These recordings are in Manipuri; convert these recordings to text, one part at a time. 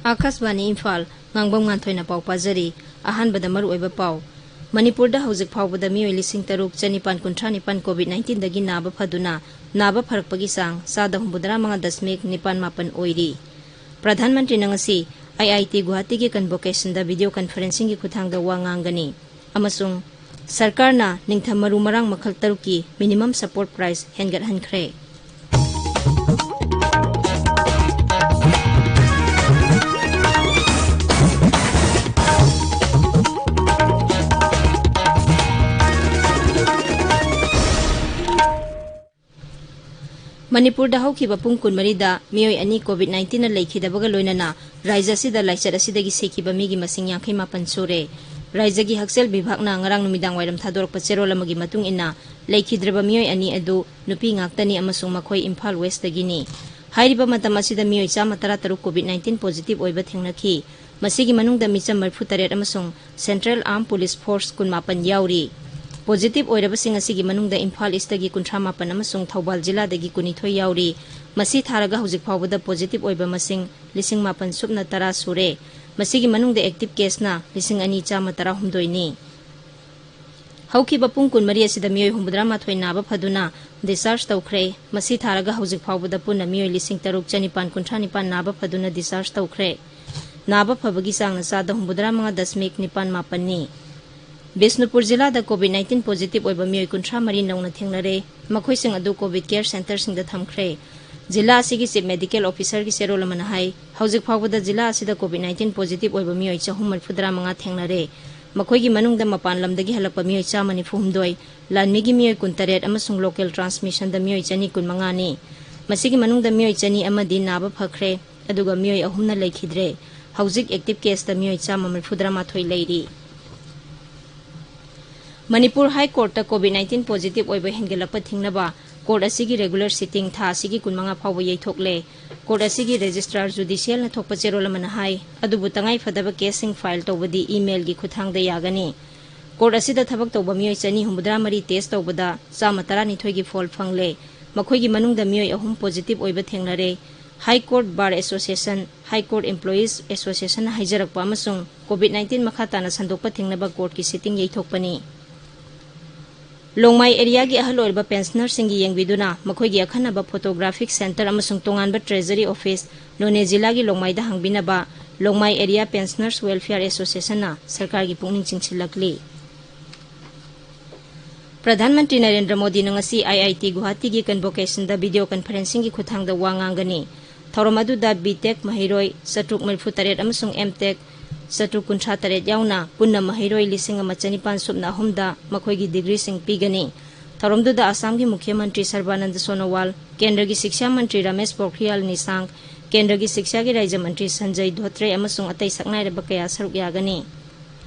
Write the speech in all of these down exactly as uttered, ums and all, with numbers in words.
ꯑꯥꯀꯥꯁꯕꯥꯅꯤ ꯏꯝꯐꯥꯜ, ꯉꯥꯡꯕꯝ ꯉꯥꯟꯊꯣꯏꯅ ꯄꯥꯎ ꯄꯥꯖꯔꯤ꯫ ꯑꯍꯥꯟꯕꯗ ꯃꯔꯨꯑꯣꯏꯕ ꯄꯥꯎ꯫ ꯃꯅꯤꯄꯨꯔꯗ ꯍꯧꯖꯤꯛ ꯐꯥꯎꯕꯗ ꯃꯤꯑꯣꯏ ꯂꯤꯁꯤꯡ ꯇꯔꯨꯛ ꯆꯅꯤꯄꯥꯟ ꯀꯨꯟꯊ꯭ꯔꯥ ꯅꯤꯄꯥꯟ COVID nineteen ꯗꯒꯤ ꯅꯥꯕ ꯐꯗꯨꯅ ꯅꯥꯕ ꯐꯔꯛꯄꯒꯤ ꯆꯥꯡ ꯆꯥꯗ ꯍꯨꯝꯐꯨꯇꯔꯥ ꯃꯉꯥ ꯗꯁꯃꯤꯛ ꯅꯤꯄꯥꯟ ꯃꯥꯄꯟ ꯑꯣꯏꯔꯤ꯫ ꯄ꯭ꯔꯙꯥꯟ ꯃꯟꯇ꯭ꯔꯤꯅ ꯉꯁꯤ IIT ꯒꯨꯋꯥꯍꯥꯇꯤꯒꯤ convocation ꯗ video conferencing ꯒꯤ ꯈꯨꯠꯊꯥꯡꯗ ꯋꯥ ꯉꯥꯡꯒꯅꯤ꯫ ꯑꯃꯁꯨꯡ ꯁꯔꯀꯥꯔꯅ ꯅꯤꯡꯊꯝ ꯃꯔꯨ ꯃꯔꯥꯡ ꯃꯈꯜ ꯇꯔꯨꯛꯀꯤ minimum support price ꯍꯦꯟꯒꯠꯍꯟꯈ꯭ꯔꯦ꯫ ꯃꯅꯤꯄꯨꯔꯗ ꯍꯧꯈꯤꯕ ꯄꯨꯡ ꯀꯨꯟꯃꯔꯤꯗ ꯃꯤꯑꯣꯏ ꯑꯅꯤ COVID nineteen ꯅ ꯂꯩꯈꯤꯗꯕꯒ ꯂꯣꯏꯅꯅ ꯔꯥꯖ꯭ꯌ ꯑꯁꯤꯗ ꯂꯥꯏꯆꯠ ꯑꯁꯤꯗꯒꯤ ꯁꯤꯈꯤꯕ ꯃꯤꯒꯤ ꯃꯁꯤꯡ ꯌꯥꯡꯈꯩ ꯃꯥꯄꯟ ꯁꯨꯔꯦ꯫ ꯔꯥꯖ꯭ꯌꯒꯤ ꯍꯛꯁꯦꯜ ꯕꯤꯚꯥꯒꯅ ꯉꯔꯥꯡ ꯅꯨꯃꯤꯗꯥꯡ ꯋꯥꯏꯔꯝ ꯊꯥꯗꯣꯔꯛꯄ ꯆꯦꯔꯣꯜ ꯑꯃꯒꯤ ꯃꯇꯨꯡ ꯏꯟꯅ, ꯂꯩꯈꯤꯗ꯭ꯔꯕ ꯃꯤꯑꯣꯏ ꯑꯅꯤ ꯑꯗꯨ ꯅꯨꯄꯤ ꯉꯥꯛꯇꯅꯤ ꯑꯃꯁꯨꯡ ꯃꯈꯣꯏ ꯏꯝꯐꯥꯜ ꯋꯦꯁ꯭ꯠꯇꯒꯤꯅꯤ꯫ ꯍꯥꯏꯔꯤꯕ ꯃꯇꯝ ꯑꯁꯤꯗ ꯃꯤꯑꯣꯏ ꯆꯥꯝꯃ ꯇꯔꯥ ꯇꯔꯨꯛ COVID nineteen positive ꯑꯣꯏꯕ ꯊꯦꯡꯅꯈꯤ꯫ ꯃꯁꯤꯒꯤ ꯃꯅꯨꯡꯗ ꯃꯤꯆꯝ ꯃꯔꯤꯐꯨ ꯇꯔꯦꯠ ꯑꯃꯁꯨꯡ Central Armed Police Force ꯀꯨꯟꯃꯥꯄꯟ ꯌꯥꯎꯔꯤ꯫ Positive ꯑꯣꯏꯔꯕꯁꯤꯡ ꯑꯁꯤꯒꯤ ꯃꯅꯨꯡꯗ ꯏꯝꯐꯥꯜ ꯏꯁ꯭ꯠꯇꯒꯤ ꯀꯨꯟꯊ꯭ꯔꯥ ꯃꯥꯄꯟ ꯑꯃꯁꯨꯡ ꯊꯧꯕꯥꯜ ꯖꯤꯂꯥꯗꯒꯤ ꯀꯨꯟꯅꯤꯊꯣꯏ ꯌꯥꯎꯔꯤ꯫ ꯃꯁꯤ ꯊꯥꯔꯒ ꯍꯧꯖꯤꯛ ꯐꯥꯎꯕꯗ positive ꯑꯣꯏꯕ ꯃꯁꯤꯡ ꯂꯤꯁꯤꯡ ꯃꯥꯄꯟ ꯁꯨꯞꯅ ꯇꯔꯥ ꯁꯨꯔꯦ꯫ ꯃꯁꯤꯒꯤ ꯃꯅꯨꯡꯗ active case ꯅ ꯂꯤꯁꯤꯡ ꯑꯅꯤ ꯆꯥꯝꯃ ꯇꯔꯥꯍꯨꯝꯗꯣꯏꯅꯤ꯫ ꯍꯧꯈꯤꯕ ꯄꯨꯡ ꯀꯨꯟꯃꯔꯤ ꯑꯁꯤꯗ ꯃꯤꯑꯣꯏ ꯍꯨꯝꯐꯨꯇꯔꯥ ꯃꯥꯊꯣꯏ ꯅꯥꯕ ꯐꯗꯨꯅ discharge ꯇꯧꯈ꯭ꯔꯦ꯫ ꯃꯁꯤ ꯊꯥꯔꯒ ꯍꯧꯖꯤꯛ ꯐꯥꯎꯕꯗ ꯄꯨꯟꯅ ꯃꯤꯑꯣꯏ ꯂꯤꯁꯤꯡ ꯇꯔꯨꯛ ꯆꯅꯤꯄꯥꯟ ꯀꯨꯟꯊ꯭ꯔꯥ ꯅꯤꯄꯥꯟ ꯅꯥꯕ ꯐꯗꯨꯅ discharge ꯇꯧꯈ꯭ꯔꯦ꯫ ꯅꯥꯕ ꯐꯕꯒꯤ ꯆꯥꯡꯅ ꯆꯥꯗ ꯍꯨꯝꯐꯨꯇꯔꯥ ꯃꯉꯥ ꯗꯁꯃꯤꯛ ꯅꯤꯄꯥꯟ ꯃꯥꯄꯟꯅꯤ꯫ ꯕꯤꯁꯅꯨꯄꯨꯔ ꯖꯤꯂꯥꯗ COVID nineteen positive ꯑꯣꯏꯕ ꯃꯤꯑꯣꯏ ꯀꯨꯟꯊ꯭ꯔꯥ ꯃꯔꯤ ꯅꯧꯅ ꯊꯦꯡꯅꯔꯦ꯫ ꯃꯈꯣꯏꯁꯤꯡ ꯑꯗꯨ COVID care centre ꯁꯤꯡꯗ ꯊꯝꯈ꯭ꯔꯦ꯫ ꯖꯤꯂꯥ ꯑꯁꯤꯒꯤ Chief Medical Officer ꯒꯤ ꯆꯦꯔꯣꯜ ꯑꯃꯅ ꯍꯥꯏ, ꯍꯧꯖꯤꯛ ꯐꯥꯎꯕꯗ ꯖꯤꯂꯥ ꯑꯁꯤꯗ COVID nineteen positive ꯑꯣꯏꯕ ꯃꯤꯑꯣꯏ ꯆꯍꯨꯝ ꯃꯔꯤꯐꯨꯇꯔꯥ ꯃꯉꯥ ꯊꯦꯡꯅꯔꯦ꯫ ꯃꯈꯣꯏꯒꯤ ꯃꯅꯨꯡꯗ ꯃꯄꯥꯟ ꯂꯝꯗꯒꯤ ꯍꯜꯂꯛꯄ ꯃꯤꯑꯣꯏ ꯆꯥꯝꯃ ꯅꯤꯐꯨ ꯍꯨꯝꯗꯣꯏ, ꯂꯥꯟꯃꯤꯒꯤ ꯃꯤꯑꯣꯏ ꯀꯨꯟꯇꯔꯦꯠ ꯑꯃꯁꯨꯡ local transmission ꯗ ꯃꯤꯑꯣꯏ ꯆꯅꯤ ꯀꯨꯟꯃꯉꯥꯅꯤ꯫ ꯃꯁꯤꯒꯤ ꯃꯅꯨꯡꯗ ꯃꯤꯑꯣꯏ ꯆꯅꯤ ꯑꯃꯗꯤ ꯅꯥꯕ ꯐꯈ꯭ꯔꯦ, ꯑꯗꯨꯒ ꯃꯤꯑꯣꯏ ꯑꯍꯨꯝꯅ ꯂꯩꯈꯤꯗ꯭ꯔꯦ꯫ ꯍꯧꯖꯤꯛ active case ꯇ ꯃꯤꯑꯣꯏ ꯆꯥꯝꯃ ꯃꯔꯤꯐꯨꯇꯔꯥ ꯃꯥꯊꯣꯏ ꯂꯩꯔꯤ꯫ ꯃꯅꯤꯄꯨꯔ High Court ꯇ COVID nineteen positive ꯑꯣꯏꯕ ꯍꯦꯟꯒꯠꯂꯛꯄ ꯊꯤꯡꯅꯕ court ꯑꯁꯤꯒꯤ regular sitting ꯊꯥ ꯑꯁꯤꯒꯤ ꯀꯨꯟꯃꯉꯥ ꯐꯥꯎꯕ ꯌꯩꯊꯣꯛꯂꯦ꯫ Court ꯑꯁꯤꯒꯤ Registrar Judicial ꯅ ꯊꯣꯛꯄ ꯆꯦꯔꯣꯜ ꯑꯃꯅ ꯍꯥꯏ, ꯑꯗꯨꯕꯨ ꯇꯉꯥꯏ ꯐꯗꯕ case ꯁꯤꯡ file ꯇꯧꯕꯗꯤ email ꯒꯤ ꯈꯨꯠꯊꯥꯡꯗ ꯌꯥꯒꯅꯤ꯫ Court ꯑꯁꯤꯗ ꯊꯕꯛ ꯇꯧꯕ ꯃꯤꯑꯣꯏ ꯆꯅꯤ ꯍꯨꯝꯐꯨꯇꯔꯥ ꯃꯔꯤ test ꯇꯧꯕꯗ ꯆꯥꯝꯃ ꯇꯔꯥꯅꯤꯊꯣꯏꯒꯤ ꯐꯣꯜ ꯐꯪꯂꯦ꯫ ꯃꯈꯣꯏꯒꯤ ꯃꯅꯨꯡꯗ ꯃꯤꯑꯣꯏ ꯑꯍꯨꯝ positive ꯑꯣꯏꯕ ꯊꯦꯡꯅꯔꯦ꯫ High Court Bar Association, High Court Employees Association ꯍꯥꯏꯖꯔꯛꯄ ꯑꯃꯁꯨꯡ COVID nineteen ꯃꯈꯥ ꯇꯥꯅ ꯁꯟꯗꯣꯛꯄ ꯊꯤꯡꯅꯕ courtꯀꯤ sitting ꯌꯩꯊꯣꯛꯄꯅꯤ꯫ ꯂꯣꯡꯃꯥꯏ areaꯒꯤ ꯑꯍꯜ ꯑꯣꯏꯔꯕ pensionerꯁꯤꯡꯒꯤ ꯌꯦꯡꯕꯤꯗꯨꯅ ꯃꯈꯣꯏꯒꯤ ꯑꯈꯟꯅꯕ photographic center ꯑꯃꯁꯨꯡ ꯇꯣꯉꯥꯟꯕ treasury office ꯅꯣꯅꯦ ꯖꯤꯂꯥꯒꯤ ꯂꯣꯡꯃꯥꯏꯗ ꯍꯥꯡꯕꯤꯅꯕ ꯂꯣꯡꯃꯥꯏ Area Pensioners Welfare Associationꯅ ꯁꯔꯀꯥꯔꯒꯤ ꯄꯨꯛꯅꯤꯡ ꯆꯤꯡꯁꯤꯜꯂꯛꯂꯤ꯫ ꯄ꯭ꯔꯙꯥꯟ ꯃꯟꯇ꯭ꯔꯤ ꯅꯔꯦꯟꯗ꯭ꯔ ꯃꯣꯗꯤꯅ ꯉꯁꯤ IIT ꯒꯨꯋꯥꯍꯥꯇꯤꯒꯤ convocationꯗ video conferencingꯒꯤ ꯈꯨꯠꯊꯥꯡꯗ ꯋꯥ ꯉꯥꯡꯒꯅꯤ꯫ ꯊꯧꯔꯝ ꯑꯗꯨꯗ B.Tech ꯃꯍꯩꯔꯣꯏ ꯆꯥꯇ꯭ꯔꯨꯛ ꯃꯔꯤꯐꯨ ꯇꯔꯦꯠ ꯑꯃꯁꯨꯡ M.Tech ꯆꯥꯇ꯭ꯔꯨꯛ ꯀꯨꯟꯊ꯭ꯔꯥ ꯇꯔꯦꯠ ꯌꯥꯎꯅ ꯄꯨꯟꯅ ꯃꯍꯩꯔꯣꯏ ꯂꯤꯁꯤꯡ ꯑꯃ ꯆꯅꯤꯄꯥꯟ ꯁꯨꯞꯅ ꯑꯍꯨꯝꯗ ꯃꯈꯣꯏꯒꯤ degreeꯁꯤꯡ ꯄꯤꯒꯅꯤ꯫ ꯊꯧꯔꯝꯗꯨꯗ ꯑꯁꯥꯝꯒꯤ ꯃꯨꯈ꯭ꯌ ꯃꯟꯇ꯭ꯔꯤ ꯁꯔꯕꯥꯅꯟꯗ ꯁꯣꯅꯣꯋꯥꯜ, ꯀꯦꯟꯗ꯭ꯔꯒꯤ ꯁꯤꯛꯁꯥ ꯃꯟꯇ꯭ꯔꯤ ꯔꯥꯃꯦꯁ ꯄꯣꯈ꯭ꯔꯤꯌꯥꯜ ꯅꯤꯁꯥꯡ, ꯀꯦꯟꯗ꯭ꯔꯒꯤ ꯁꯤꯛꯁꯥꯒꯤ ꯔꯥꯖ꯭ꯌ ꯃꯟꯇ꯭ꯔꯤ ꯁꯟꯖꯌ ꯙꯣꯇ꯭ꯔꯦ ꯑꯃꯁꯨꯡ ꯑꯇꯩ ꯁꯛꯅꯥꯏꯔꯕ ꯀꯌꯥ ꯁꯔꯨꯛ ꯌꯥꯒꯅꯤ꯫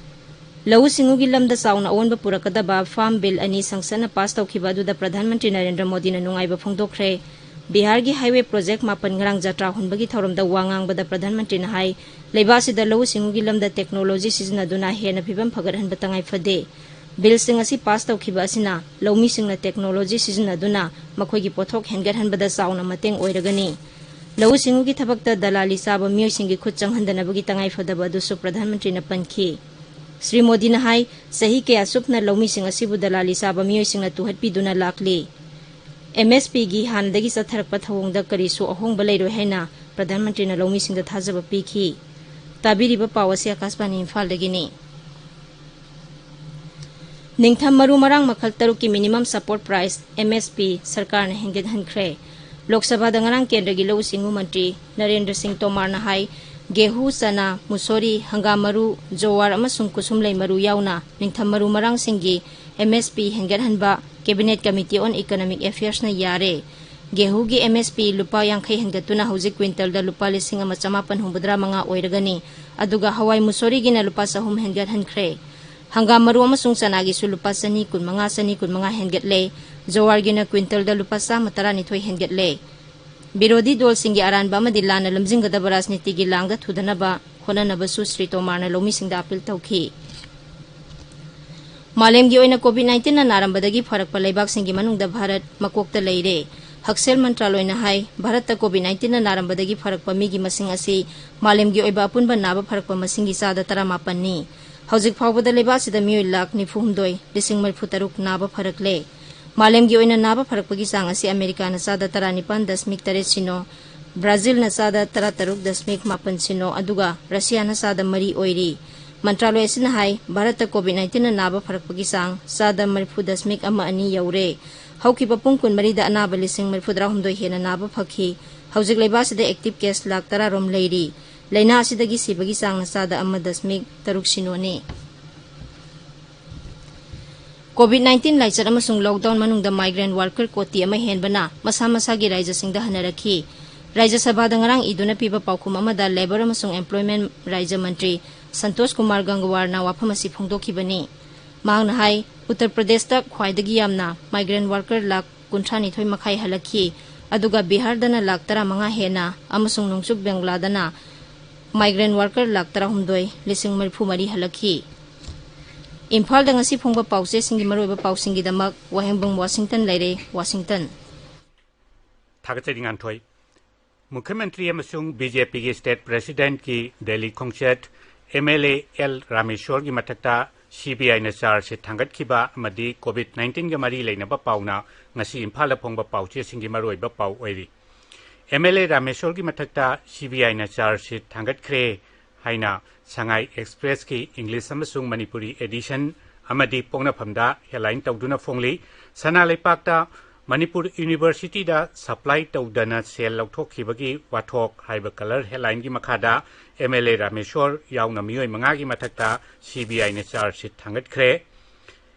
ꯂꯧꯎ ꯁꯤꯡꯎꯒꯤ ꯂꯝꯗ ꯆꯥꯎꯅ ꯑꯑꯣꯟꯕ ꯄꯨꯔꯛꯀꯗꯕ farm bill ꯑꯅꯤ ꯁꯪꯁꯠꯅ pass ꯇꯧꯈꯤꯕ ꯑꯗꯨꯗ ꯄ꯭ꯔꯙꯥꯟ ꯃꯟꯇ꯭ꯔꯤ ꯅꯔꯦꯟꯗ꯭ꯔ ꯃꯣꯗꯤꯅ ꯅꯨꯡꯉꯥꯏꯕ ꯐꯣꯡꯗꯣꯛꯈ꯭ꯔꯦ꯫ ꯕꯤꯍꯥꯔꯒꯤ highway project ꯃꯥꯄꯟ ꯉꯔꯥꯡ ꯖꯇ꯭ꯔꯥ ꯍꯨꯟꯕꯒꯤ ꯊꯧꯔꯝꯗ ꯋꯥ ꯉꯥꯡꯕꯗ ꯄ꯭ꯔꯙꯥꯟ ꯃꯟꯇ꯭ꯔꯤꯅ ꯍꯥꯏ, ꯂꯩꯕꯥꯛ ꯑꯁꯤꯗ ꯂꯧꯎ ꯁꯤꯡꯎꯒꯤ ꯂꯝꯗ technology ꯁꯤꯖꯤꯟꯅꯗꯨꯅ ꯍꯦꯟꯅ ꯐꯤꯕꯝ ꯐꯒꯠꯍꯟꯕ ꯇꯉꯥꯏ ꯐꯗꯦ꯫ Billꯁꯤꯡ ꯑꯁꯤ pass ꯇꯧꯈꯤꯕ ꯑꯁꯤꯅ ꯂꯧꯃꯤꯁꯤꯡꯅ technology ꯁꯤꯖꯤꯟꯅꯗꯨꯅ ꯃꯈꯣꯏꯒꯤ ꯄꯣꯠꯊꯣꯛ ꯍꯦꯟꯒꯠꯍꯟꯕꯗ ꯆꯥꯎꯅ ꯃꯇꯦꯡ ꯑꯣꯏꯔꯒꯅꯤ꯫ ꯂꯧꯎ ꯁꯤꯡꯎꯒꯤ ꯊꯕꯛꯇ ꯗꯂꯥꯂꯤ ꯆꯥꯕ ꯃꯤꯑꯣꯏꯁꯤꯡꯒꯤ ꯈꯨꯠ ꯆꯪꯍꯟꯗꯅꯕꯒꯤ ꯇꯉꯥꯏ ꯐꯗꯕ ꯑꯗꯨꯁꯨ ꯄ꯭ꯔꯙꯥꯟ ꯃꯟꯇ꯭ꯔꯤꯅ ꯄꯟꯈꯤ꯫ ꯁ꯭ꯔꯤ ꯃꯣꯗꯤꯅ ꯍꯥꯏ, ꯆꯍꯤ ꯀꯌꯥ ꯆꯨꯞꯅ ꯂꯧꯃꯤꯁꯤꯡ ꯑꯁꯤꯕꯨ ꯗꯂꯥꯂꯤ ꯆꯥꯕ ꯃꯤꯑꯣꯏꯁꯤꯡꯅ ꯇꯨꯍꯠꯄꯤꯗꯨꯅ ꯂꯥꯛꯂꯤ꯫ MSPꯒꯤ ꯍꯥꯟꯅꯗꯒꯤ ꯆꯠꯊꯔꯛꯄ ꯊꯧꯑꯣꯡꯗ ꯀꯔꯤꯁꯨ ꯑꯍꯣꯡꯕ ꯂꯩꯔꯣꯏ ꯍꯥꯏꯅ ꯄ꯭ꯔꯙꯥꯟ ꯃꯟꯇ꯭ꯔꯤꯅ ꯂꯧꯃꯤꯁꯤꯡꯗ ꯊꯥꯖꯕ ꯄꯤꯈꯤ꯫ ꯇꯥꯕꯤꯔꯤꯕ ꯄꯥꯎ ꯑꯁꯤ ꯑꯀꯥꯁꯕꯥꯅꯤ ꯏꯝꯐꯥꯜꯗꯒꯤꯅꯤ꯫ ꯅꯤꯡꯊꯝ ꯃꯔꯨ ꯃꯔꯥꯡ ꯃꯈꯜ ꯇꯔꯨꯛꯀꯤ minimum support price, MSP, ꯁꯔꯀꯥꯔꯅ ꯍꯦꯟꯒꯠꯍꯟꯈ꯭ꯔꯦ꯫ ꯂꯣꯛ ꯁꯚꯥꯗ ꯉꯔꯥꯡ ꯀꯦꯟꯗ꯭ꯔꯒꯤ ꯂꯧꯎ ꯁꯤꯡꯎ ꯃꯟꯇ꯭ꯔꯤ ꯅꯔꯦꯟꯗ꯭ꯔ ꯁꯤꯡ ꯇꯣꯃꯥꯔꯅ ꯍꯥꯏ, ꯒꯦꯍꯨ, ꯆꯅꯥ, ꯃꯨꯁꯣꯔꯤ, ꯍꯪꯒꯥꯝ ꯃꯔꯨ, ꯖꯣꯋꯥꯔ ꯑꯃꯁꯨꯡ ꯀꯨꯁꯨꯝꯂꯩ ꯃꯔꯨ ꯌꯥꯎꯅ ꯅꯤꯡꯊꯝ ꯃꯔꯨ ꯃꯔꯥꯡꯁꯤꯡꯒꯤ MSP ꯍꯦꯟꯒꯠꯍꯟꯕ Cabinet Committee on Economic Affairsꯅ ꯌꯥꯔꯦ꯫ ꯒꯦꯍꯨꯒꯤ MSP ꯂꯨꯄꯥ ꯌꯥꯡꯈꯩ ꯍꯦꯟꯒꯠꯇꯨꯅ ꯍꯧꯖꯤꯛ quintalꯗ ꯂꯨꯄꯥ ꯂꯤꯁꯤꯡ ꯑꯃ ꯆꯃꯥꯄꯟ ꯍꯨꯝꯐꯨꯇꯔꯥ ꯃꯉꯥ ꯑꯣꯏꯔꯒꯅꯤ꯫ ꯑꯗꯨꯒ ꯍꯋꯥꯏ ꯃꯨꯁꯣꯔꯤꯒꯤꯅ ꯂꯨꯄꯥ ꯆꯍꯨꯝ ꯍꯦꯟꯒꯠꯍꯟꯈ꯭ꯔꯦ꯫ ꯍꯪꯒꯥꯝ ꯃꯔꯨ ꯑꯃꯁꯨꯡ ꯆꯅꯥꯒꯤꯁꯨ ꯂꯨꯄꯥ ꯆꯅꯤ ꯀꯨꯟꯃꯉꯥ, ꯆꯅꯤ ꯀꯨꯟꯃꯉꯥ ꯍꯦꯟꯒꯠꯂꯦ꯫ ꯖꯣꯋꯥꯔꯒꯤꯅ quintalꯗ ꯂꯨꯄꯥ ꯆꯥꯝꯃ ꯇꯔꯥꯅꯤꯊꯣꯏ ꯍꯦꯟꯒꯠꯂꯦ꯫ ꯕꯤꯔꯣꯙꯤ ꯗꯣꯜꯁꯤꯡꯒꯤ ꯑꯔꯥꯟꯕ ꯑꯃꯗꯤ ꯂꯥꯟꯅ ꯂꯝꯖꯤꯡꯒꯗꯕ ꯔꯥꯖꯅꯤꯇꯤꯒꯤ ꯂꯥꯡꯗ ꯊꯨꯗꯅꯕ ꯍꯣꯠꯅꯅꯕꯁꯨ ꯁ꯭ꯔꯤ ꯇꯣꯃꯥꯔꯅ ꯂꯧꯃꯤꯁꯤꯡꯗ appeal ꯇꯧꯈꯤ꯫ ꯃꯥꯂꯦꯝꯒꯤ ꯑꯣꯏꯅ COVID nineteenꯅ ꯅꯥꯔꯝꯕꯗꯒꯤ ꯐꯔꯛꯄ ꯂꯩꯕꯥꯛꯁꯤꯡꯒꯤ ꯃꯅꯨꯡꯗ ꯚꯥꯔꯠ ꯃꯀꯣꯛꯇ ꯂꯩꯔꯦ꯫ ꯍꯛꯁꯦꯜ ꯃꯟꯇ꯭ꯔꯥꯂꯣꯏꯅ ꯍꯥꯏ, ꯚꯥꯔꯠꯇ COVID nineteen ꯅꯥꯔꯝꯕꯗꯒꯤ ꯐꯔꯛꯄ ꯃꯤꯒꯤ ꯃꯁꯤꯡ ꯑꯁꯤ ꯃꯥꯂꯦꯝꯒꯤ ꯑꯣꯏꯕ ꯑꯄꯨꯟꯕ ꯅꯥꯕ ꯐꯔꯛꯄ ꯃꯁꯤꯡꯒꯤ ꯆꯥꯗ ꯇꯔꯥꯃꯥꯄꯟꯅꯤ꯫ ꯍꯧꯖꯤꯛ ꯐꯥꯎꯕꯗ ꯂꯩꯕꯥꯛ ꯑꯁꯤꯗ ꯃꯤꯑꯣꯏ ꯂꯥꯈ ꯅꯤꯐꯨ ꯍꯨꯝꯗꯣꯏ ꯂꯤꯁꯤꯡ ꯃꯔꯤꯐꯨ ꯇꯔꯨꯛ ꯅꯥꯕ ꯐꯔꯛꯂꯦ꯫ ꯃꯥꯂꯦꯝꯒꯤ ꯑꯣꯏꯅ ꯅꯥꯕ ꯐꯔꯛꯄꯒꯤ ꯆꯥꯡ ꯑꯁꯤ ꯑꯃꯦꯔꯤꯀꯥꯅ ꯆꯥꯗ ꯇꯔꯥꯅꯤꯄꯥꯟ ꯗꯁꯃꯤꯛ ꯇꯔꯦꯠ ꯁꯤꯅꯣ, ꯕ꯭ꯔꯥꯖꯤꯜꯅ ꯆꯥꯗ ꯇꯔꯥꯇꯔꯨꯛ ꯗꯁꯃꯤꯛ ꯃꯥꯄꯟ ꯁꯤꯅꯣ, ꯑꯗꯨꯒ ꯔꯁꯤꯌꯥꯅ ꯆꯥꯗ ꯃꯔꯤ ꯑꯣꯏꯔꯤ꯫ ꯃꯟꯇ꯭ꯔꯥꯂꯣꯏ ꯑꯁꯤꯅ ꯍꯥꯏ, ꯚꯥꯔꯠꯇ COVID nineteen ꯅꯥꯕ ꯐꯔꯛꯄꯒꯤ ꯆꯥꯡ ꯆꯥꯗ ꯃꯔꯤꯐꯨ ꯗꯁꯃꯤꯛ ꯑꯃ ꯑꯅꯤ ꯌꯧꯔꯦ꯫ ꯍꯧꯈꯤꯕ ꯄꯨꯡ ꯀꯨꯟꯃꯔꯤꯗ ꯑꯅꯥꯕ ꯂꯤꯁꯤꯡ ꯃꯔꯤꯐꯨꯇꯔꯥꯍꯨꯝꯗꯣꯏ ꯍꯦꯟꯅ ꯅꯥꯕ ꯐꯈꯤ꯫ ꯍꯧꯖꯤꯛ ꯂꯩꯕꯥꯛ ꯑꯁꯤꯗ active case ꯂꯥꯈ ꯇꯔꯥꯔꯣꯝ ꯂꯩꯔꯤ꯫ ꯂꯩꯅꯥ ꯑꯁꯤꯗꯒꯤ ꯁꯤꯕꯒꯤ ꯆꯥꯡꯅ ꯆꯥꯗ ꯑꯃ ꯗꯁꯃꯤꯛ ꯇꯔꯨꯛ ꯁꯤꯅꯣꯅꯤ꯫ COVID nineteen ꯂꯥꯏꯆꯠ ꯑꯃꯁꯨꯡ lockdown ꯃꯅꯨꯡꯗ migrant worker ꯀꯣꯇꯤ ꯑꯃ ꯍꯦꯟꯕꯅ ꯃꯁꯥ ꯃꯁꯥꯒꯤ ꯔꯥꯏꯖꯁꯤꯡꯗ ꯍꯟꯅꯔꯛꯈꯤ꯫ ꯔꯥꯏꯖ ꯁꯚꯥꯗ ꯉꯔꯥꯡ ꯏꯗꯨꯅ ꯄꯤꯕ ꯄꯥꯎꯈꯨꯝ ꯑꯃꯗ Labour ꯑꯃꯁꯨꯡ Employment ꯔꯥꯏꯖ ꯃꯟꯇ꯭ꯔꯤ ꯁꯟꯇꯣꯁ ꯀꯨꯃꯥꯔ ꯒꯪꯒꯋꯥꯔꯅ ꯋꯥꯐꯝ ꯑꯁꯤ ꯐꯣꯡꯗꯣꯛꯈꯤꯕꯅꯤ꯫ ꯃꯍꯥꯛꯅ ꯍꯥꯏ, ꯎꯠꯇꯔ ꯄ꯭ꯔꯗꯦꯁꯇ ꯈ꯭ꯋꯥꯏꯗꯒꯤ ꯌꯥꯝꯅ migrant worker ꯂꯥꯈ ꯀꯨꯟꯊ꯭ꯔꯥꯅꯤꯊꯣꯏ ꯃꯈꯥꯏ ꯍꯜꯂꯛꯈꯤ, ꯑꯗꯨꯒ ꯕꯤꯍꯥꯔꯗꯅ ꯂꯥꯈ ꯇꯔꯥꯃꯉꯥ ꯍꯦꯟꯅ ꯑꯃꯁꯨꯡ ꯅꯣꯡꯆꯨꯞ ꯕꯪꯒ꯭ꯂꯥꯗꯅ migrant worker ꯂꯥꯈ ꯇꯔꯥꯍꯨꯝꯗꯣꯏ ꯂꯤꯁꯤꯡ ꯃꯔꯤꯐꯨ ꯃꯔꯤ ꯍꯜꯂꯛꯈꯤ꯫ ꯏꯝꯐꯥꯜꯗ ꯉꯁꯤ ꯐꯣꯡꯕ ꯄꯥꯎꯆꯦꯁꯤꯡꯒꯤ ꯃꯔꯨꯑꯣꯏꯕ ꯄꯥꯎꯁꯤꯡꯒꯤꯗꯃꯛ ꯋꯥꯍꯦꯡꯕꯝ ꯋꯥꯁꯤꯡꯇꯟ ꯂꯩꯔꯦ, ꯋꯥꯁꯤꯡꯇꯟ꯫ ꯊꯥꯒꯠꯆꯔꯤ, ꯉꯥꯟꯊꯣꯏ꯫ ꯃꯨꯈ꯭ꯌ ꯃꯟꯇ꯭ꯔꯤ ꯑꯃꯁꯨꯡ BJPꯒꯤ state presidentꯀꯤ ꯗꯦꯜꯂꯤ ꯈꯣꯡꯆꯠ MLA ꯑꯦꯜ ꯔꯥꯃꯦꯁꯣꯔꯒꯤ ꯃꯊꯛꯇ CBIꯅ charge sheet ꯊꯥꯡꯒꯠꯈꯤꯕ ꯑꯃꯗꯤ COVID nineteenꯒ ꯃꯔꯤ ꯂꯩꯅꯕ ꯄꯥꯎꯅ ꯉꯁꯤ ꯏꯝꯐꯥꯜꯗ ꯐꯣꯡꯕ ꯄꯥꯎꯆꯦꯁꯤꯡꯒꯤ ꯃꯔꯨꯑꯣꯏꯕ ꯄꯥꯎ ꯑꯣꯏꯔꯤ꯫ MLA ꯔꯥꯃꯦꯁꯣꯔꯒꯤ ꯃꯊꯛꯇ CBIꯅ charge sheet ꯊꯥꯡꯒꯠꯈ꯭ꯔꯦ ꯍꯥꯏꯅ ꯁꯉꯥꯏ Expressꯀꯤ English ꯑꯃꯁꯨꯡ ꯃꯅꯤꯄꯨꯔꯤ edition ꯑꯃꯗꯤ ꯄꯣꯛꯅꯐꯝꯗ headline ꯇꯧꯗꯨꯅ ꯐꯣꯡꯂꯤ꯫ ꯁꯅꯥ ꯂꯩꯄꯥꯛꯇ ꯃꯅꯤꯄꯨꯔ Universityꯗ supply ꯇꯧꯗꯅ ꯁꯦꯜ ꯂꯧꯊꯣꯛꯈꯤꯕꯒꯤ ꯋꯥꯊꯣꯛ ꯍꯥꯏꯕ colour headlineꯒꯤ ꯃꯈꯥꯗ MLA ꯔꯥꯃꯦꯁꯣꯔ ꯌꯥꯎꯅ ꯃꯤꯑꯣꯏ ꯃꯉꯥꯒꯤ ꯃꯊꯛꯇ CBIꯅ charge sheet ꯊꯥꯡꯒꯠꯈ꯭ꯔꯦ꯫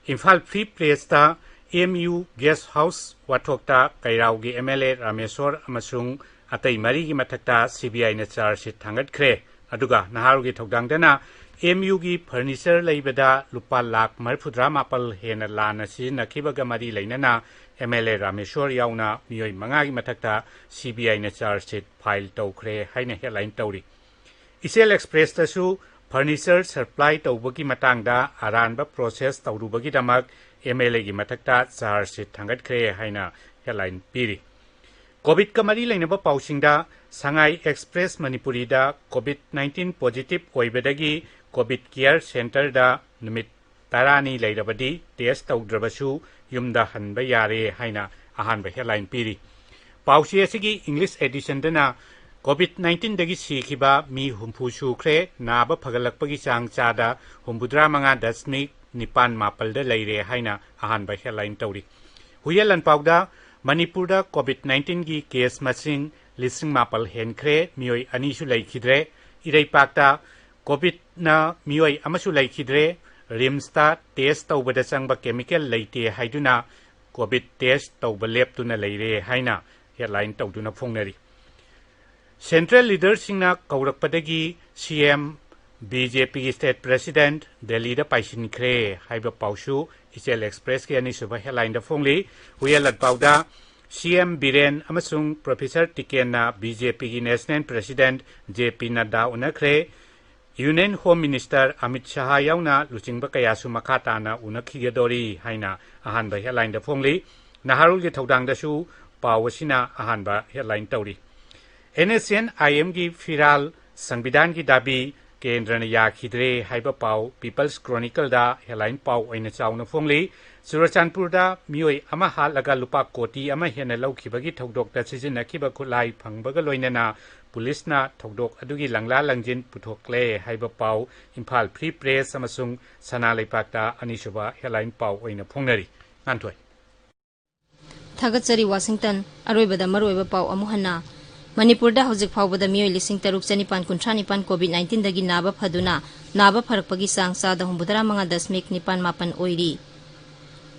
Imphal Free Pressꯇ MU Guest House ꯋꯥꯊꯣꯛꯇ ꯀꯩꯔꯥꯎꯒꯤ MLA Rameshwor ꯑꯃꯁꯨꯡ ꯑꯇꯩ ꯃꯔꯤꯒꯤ ꯃꯊꯛꯇ CBIꯅ charge sheet ꯊꯥꯡꯒꯠꯈ꯭ꯔꯦ꯫ ꯑꯗꯨꯒ ꯅꯍꯥꯔꯣꯜꯒꯤ ꯊꯧꯗꯥꯡꯗꯅ MUꯒꯤ furniture ꯂꯩꯕꯗ ꯂꯨꯄꯥ ꯂꯥꯈ ꯃꯔꯤꯐꯨꯇꯔꯥ ꯃꯥꯄꯜ ꯍꯦꯟꯅ ꯂꯥꯟꯅ ꯁꯤꯖꯤꯟꯅꯈꯤꯕꯒ ꯃꯔꯤ ꯂꯩꯅꯅ MLA ꯔꯥꯃꯦꯁꯣꯔ ꯌꯥꯎꯅ ꯃꯤꯑꯣꯏ ꯃꯉꯥꯒꯤ ꯃꯊꯛꯇ CBIꯅ charge sheet file ꯇꯧꯈ꯭ꯔꯦ ꯍꯥꯏꯅ headline ꯇꯧꯔꯤ꯫ ꯏꯆꯦꯜ Expressꯇꯁꯨ furniture supply ꯇꯧꯕꯒꯤ ꯃꯇꯥꯡꯗ ꯑꯔꯥꯟꯕ process ꯇꯧꯔꯨꯕꯒꯤꯗꯃꯛ MLAꯒꯤ ꯃꯊꯛꯇ charge sheet ꯊꯥꯡꯒꯠꯈ꯭ꯔꯦ ꯍꯥꯏꯅ headline ꯄꯤꯔꯤ꯫ ꯀꯣꯚꯤꯗꯀ ꯃꯔꯤ ꯂꯩꯅꯕ ꯄꯥꯎꯁꯤꯡꯗ, ꯁꯉꯥꯏ ꯑꯦꯛꯁꯄ꯭ꯔꯦꯁ ꯃꯅꯤꯄꯨꯔꯤꯗ ꯀꯣꯚꯤꯗ ꯅꯥꯏꯟꯇꯤꯟ ꯄꯣꯖꯤꯇꯤꯚ ꯑꯣꯏꯕꯗꯒꯤ ꯀꯣꯚꯤꯗ ꯀꯤꯌꯔ ꯁꯦꯟꯇꯔꯗ ꯅꯨꯃꯤꯠ ꯇꯔꯥꯅꯤ ꯂꯩꯔꯕꯗꯤ ꯇꯦꯁ ꯇꯧꯗ꯭ꯔꯕꯁꯨ ꯌꯨꯝꯗ ꯍꯟꯕ ꯌꯥꯔꯦ ꯍꯥꯏꯅ ꯑꯍꯥꯟꯕ ꯍꯦꯗꯂꯥꯏꯟ ꯄꯤꯔꯤ꯫ ꯄꯥꯎꯆꯦ ꯑꯁꯤꯒꯤ ꯏꯪꯂꯤꯁ ꯑꯦꯗꯤꯁꯟꯗꯅ ꯀꯣꯚꯤꯗ ꯅꯥꯏꯟꯇꯤꯟꯗꯒꯤ ꯁꯤꯈꯤꯕ ꯃꯤ ꯍꯨꯝꯐꯨ ꯁꯨꯈ꯭ꯔꯦ, ꯅꯥꯕ ꯐꯒꯠꯂꯛꯄꯒꯤ ꯆꯥꯡ ꯆꯥꯗ ꯍꯨꯝꯐꯨꯇꯔꯥ ꯃꯉꯥ ꯗꯁꯃꯤꯛ ꯅꯤꯄꯥꯟ ꯃꯥꯄꯜꯗ ꯂꯩꯔꯦ ꯍꯥꯏꯅ ꯑꯍꯥꯟꯕ ꯍꯦꯗꯂꯥꯏꯟ ꯇꯧꯔꯤ꯫ ꯍꯨꯏꯌꯦꯟ ꯂꯥꯟꯄꯥꯎꯗ ꯃꯅꯤꯄꯨꯔꯗ ꯀꯣꯚꯤꯗ ꯅꯥꯏꯟꯇꯤꯟꯒꯤ ꯀꯦꯁ ꯃꯁꯤꯡ ꯂꯤꯁꯤꯡ ꯃꯥꯄꯜ ꯍꯦꯟꯈ꯭ꯔꯦ, ꯃꯤꯑꯣꯏ ꯑꯅꯤꯁꯨ ꯂꯩꯈꯤꯗ꯭ꯔꯦ꯫ ꯏꯔꯩꯄꯥꯛꯇ ꯀꯣꯚꯤꯗꯅ ꯃꯤꯑꯣꯏ ꯑꯃꯁꯨ ꯂꯩꯈꯤꯗ꯭ꯔꯦ, ꯔꯤꯝꯁꯇ ꯇꯦꯁ ꯇꯧꯕꯗ ꯆꯪꯕ ꯀꯦꯃꯤꯀꯦꯜ ꯂꯩꯇꯦ ꯍꯥꯏꯗꯨꯅ ꯀꯣꯚꯤꯗ ꯇꯦꯁ ꯇꯧꯕ ꯂꯦꯞꯇꯨꯅ ꯂꯩꯔꯦ ꯍꯥꯏꯅ ꯍꯦꯗꯂꯥꯏꯟ ꯇꯧꯗꯨꯅ ꯐꯣꯡꯅꯔꯤ꯫ ꯁꯦꯟꯇ꯭ꯔꯦꯜ ꯂꯤꯗꯔꯁꯤꯡꯅ ꯀꯧꯔꯛꯄꯗꯒꯤ ꯁꯤ ꯑꯦꯝ, ꯕꯤ ꯖꯦ ꯄꯤꯒꯤ ꯁ꯭ꯇꯦꯠ ꯄ꯭ꯔꯦꯁꯤꯗꯦꯟꯠ ꯗꯦꯜꯂꯤꯗ ꯄꯥꯏꯁꯤꯟꯈ꯭ꯔꯦ ꯍꯥꯏꯕ ꯄꯥꯎꯁꯨ ꯏꯆꯦꯜ ꯑꯦꯛꯁꯄ꯭ꯔꯦꯁꯀꯤ ꯑꯅꯤꯁꯨꯕ ꯍꯦꯗꯂꯥꯏꯟꯗ ꯐꯣꯡꯂꯤ꯫ ꯍꯨꯏꯌꯦꯟ ꯂꯥꯟꯄꯥꯎꯗ ꯁꯤ ꯑꯦꯝ ꯕꯤꯔꯦꯟ ꯑꯃꯁꯨꯡ ꯄ꯭ꯔꯣꯐꯦꯁꯔ ꯇꯤꯀꯦꯟꯅ ꯕꯤ ꯖꯦ ꯄꯤꯒꯤ ꯅꯦꯁꯅꯦꯜ ꯄ꯭ꯔꯦꯁꯤꯗꯦꯟꯠ ꯖꯦ ꯄꯤ ꯅꯗ꯭ꯗꯥ ꯎꯅꯈ꯭ꯔꯦ꯫ ꯌꯨꯅꯤꯌꯟ ꯍꯣꯝ ꯃꯤꯅꯤꯁꯇꯔ ꯑꯃꯤꯠ ꯁꯍꯥ ꯌꯥꯎꯅ ꯂꯨꯆꯤꯡꯕ ꯀꯌꯥꯁꯨ ꯃꯈꯥ ꯇꯥꯅ ꯎꯅꯈꯤꯒꯗꯧꯔꯤ ꯍꯥꯏꯅ ꯑꯍꯥꯟꯕ ꯍꯦꯗꯂꯥꯏꯟꯗ ꯐꯣꯡꯂꯤ꯫ ꯅꯍꯥꯔꯣꯜꯒꯤ ꯊꯧꯗꯥꯡꯗꯁꯨ ꯄꯥꯎ ꯑꯁꯤꯅ ꯑꯍꯥꯟꯕ ꯍꯦꯗꯂꯥꯏꯟ ꯇꯧꯔꯤ꯫ ꯑꯦꯟ ꯑꯦꯁ ꯁꯤ ꯑꯦꯟ ꯑꯥꯏ ꯑꯦꯝꯒꯤ ꯐꯤꯔꯥꯜ, ꯁꯪꯕꯤꯙꯥꯟꯒꯤ ꯗꯥꯕꯤ, ꯀꯦꯟꯗ꯭ꯔꯅ ꯌꯥꯈꯤꯗ꯭ꯔꯦ ꯍꯥꯏꯕ ꯄꯥꯎ ꯄꯤꯄꯜꯁ ꯀ꯭ꯔꯣꯅꯤꯀꯜꯗ ꯍꯦꯗꯂꯥꯏꯟ ꯄꯥꯎ ꯑꯣꯏꯅ ꯆꯥꯎꯅ ꯐꯣꯡꯂꯤ꯫ ꯆꯨꯔꯆꯥꯟꯄꯨꯔꯗ ꯃꯤꯑꯣꯏ ꯑꯃ ꯍꯥꯠꯂꯒ ꯂꯨꯄꯥ ꯀꯣꯇꯤ ꯑꯃ ꯍꯦꯟꯅ ꯂꯧꯈꯤꯕꯒꯤ ꯊꯧꯗꯣꯛꯇ ꯁꯤꯖꯤꯟꯅꯈꯤꯕ ꯈꯨꯠꯂꯥꯏ ꯐꯪꯕꯒ ꯂꯣꯏꯅꯅ ꯄꯨꯂꯤꯁꯅ ꯊꯧꯗꯣꯛ ꯑꯗꯨꯒꯤ ꯂꯪꯂꯥ ꯂꯪꯖꯤꯟ ꯄꯨꯊꯣꯛꯂꯦ ꯍꯥꯏꯕ ꯄꯥꯎ ꯏꯝꯐꯥꯜ ꯐ꯭ꯔꯤ ꯄ꯭ꯔꯦꯁ ꯑꯃꯁꯨꯡ ꯁꯅꯥ ꯂꯩꯄꯥꯛꯇ ꯑꯅꯤꯁꯨꯕ ꯍꯦꯗꯂꯥꯏꯟ ꯄꯥꯎ ꯑꯣꯏꯅ ꯐꯣꯡꯅꯔꯤ꯫ ꯉꯥꯟꯊꯣꯏ꯫ ꯊꯥꯒꯠꯆꯔꯤ ꯋꯥꯁꯤꯡꯇꯟ꯫ ꯑꯔꯣꯏꯕꯗ ꯃꯔꯨꯑꯣꯏꯕ ꯄꯥꯎ ꯑꯃꯨꯛ ꯍꯟꯅ꯫ ꯃꯅꯤꯄꯨꯔꯗ ꯍꯧꯖꯤꯛ ꯐꯥꯎꯕꯗ ꯃꯤꯑꯣꯏ ꯂꯤꯁꯤꯡ ꯇꯔꯨꯛ ꯆꯅꯤꯄꯥꯟ ꯀꯨꯟꯊ꯭ꯔꯥ ꯅꯤꯄꯥꯟ ꯀꯣꯚꯤꯗ ꯅꯥꯏꯟꯇꯤꯟꯗꯒꯤ ꯅꯥꯕ ꯐꯗꯨꯅ ꯅꯥꯕ ꯐꯔꯛꯄꯒꯤ ꯆꯥꯡ ꯆꯥꯗ ꯍꯨꯝꯐꯨꯇꯔꯥ ꯃꯉꯥ ꯗꯁꯃꯤꯛ ꯅꯤꯄꯥꯟ ꯃꯥꯄꯟ ꯑꯣꯏꯔꯤ꯫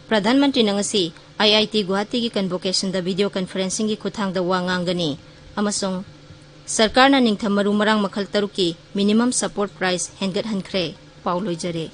ꯄ꯭ꯔꯙꯥꯟ ꯃꯟꯇ꯭ꯔꯤꯅ ꯉꯁꯤ ꯑꯥꯏ ꯑꯥꯏ ꯇꯤ ꯒꯨꯋꯥꯍꯥꯇꯤꯒꯤ ꯀꯟꯚꯣꯀꯦꯁꯟꯗ ꯚꯤꯗꯤꯑꯣ ꯀꯟꯐꯔꯦꯟꯁꯤꯡꯒꯤ ꯈꯨꯠꯊꯥꯡꯗ ꯋꯥ ꯉꯥꯡꯒꯅꯤ ꯑꯃꯁꯨꯡ ꯁꯔꯀꯥꯔꯅ ꯅꯤꯡꯊꯝ ꯃꯔꯨ ꯃꯔꯥꯡ ꯃꯈꯜ ꯇꯔꯨꯛꯀꯤ ꯃꯤꯅꯤꯃꯝ ꯁꯄꯣꯔꯠ ꯄ꯭ꯔꯥꯏꯁ ꯍꯦꯟꯒꯠꯍꯟꯈ꯭ꯔꯦ꯫ ꯄꯥꯎ ꯂꯣꯏꯖꯔꯦ꯫